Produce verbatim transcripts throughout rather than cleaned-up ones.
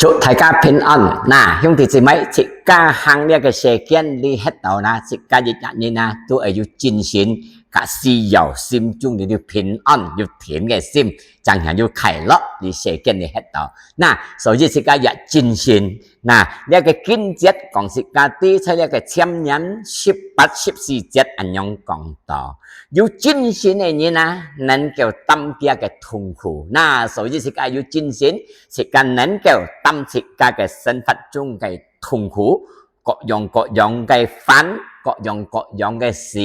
祝大家平安。那，兄弟姊妹，自家行這个世間裡歇到那，自家一日呢，都愛有精神，佮需要心中裡有平安，有定个心，正行有快樂，這世間裡歇到。那，所以自家也精神。那，這个經節講自家知，在這个箴言十八、十四節恁樣講到，有精神个人啊，能夠擔佢个痛苦。那，所以自家有精神，自家能夠擔自家个生活中个痛苦，各樣各樣个煩，各樣各樣个事，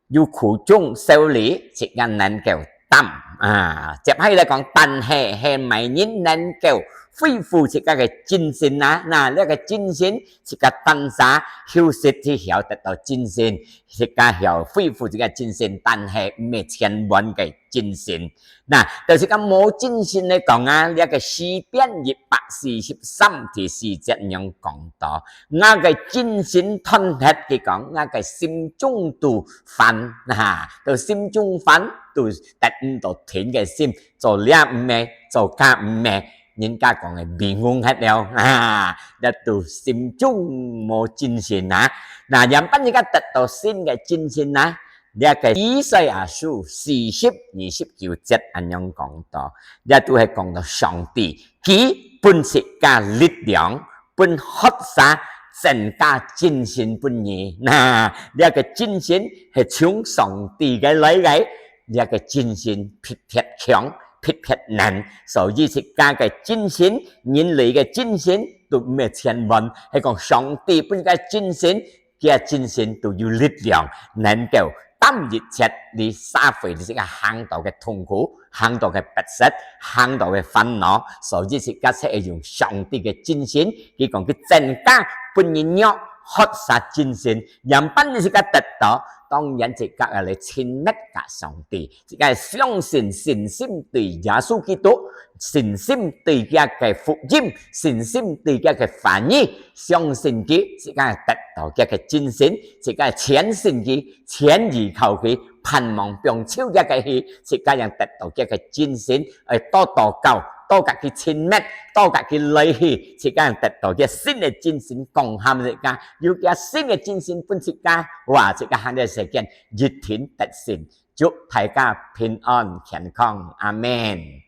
有苦衷受理，自家能夠擔。啊，接下來講，但係係麼人能夠恢復自家个精神啊？那，這个精神，自家單儕休息去曉得到精神，自家曉恢復自家精神，但係毋係全完个精神。那，就是講無精神來講啊，這个詩篇一百四十三第四節恁樣講到，吾个精神斷忒，佢講，吾个心中都煩，哈，都心中煩，都得毋到定个心，做這毋係，做該毋係，人家講个迷濛忒了，哈，這都心中無精神啊。那，仰般自家得到新个精神啊？ 這个以賽亞書四十二十九節恁樣講到，這都係講到上帝，佢分自家力量，分學生增加精神分你。那，這个精神係從上帝个來个，這个精神特別強，特別能。所以自家个精神，人類个精神都毋係全完，係講上帝分个精神， 佢个精神都有力量，能夠擔一切你社會裡自家行到个痛苦，行到个不適，行到个煩惱，所以自家就係用上帝个精神，佢講佢增加分人肉，學習精神，仰般你自家得到，當然自家愛來親密佮上帝，自家相信，信心對耶穌基督， 信心對佢个福音，信心對佢个話語，相信佢，自家得到佢个精神，自家全信佢，全依靠佢，盼望放手佢个去，自家正得到佢个精神，愛多禱告，多佮佢親密，多佮佢來去，自家正得到佢新个精神，講喊自家，有佢新个精神分自家，哇，自家行个世間一定得勝。祝大家平安健康，阿們。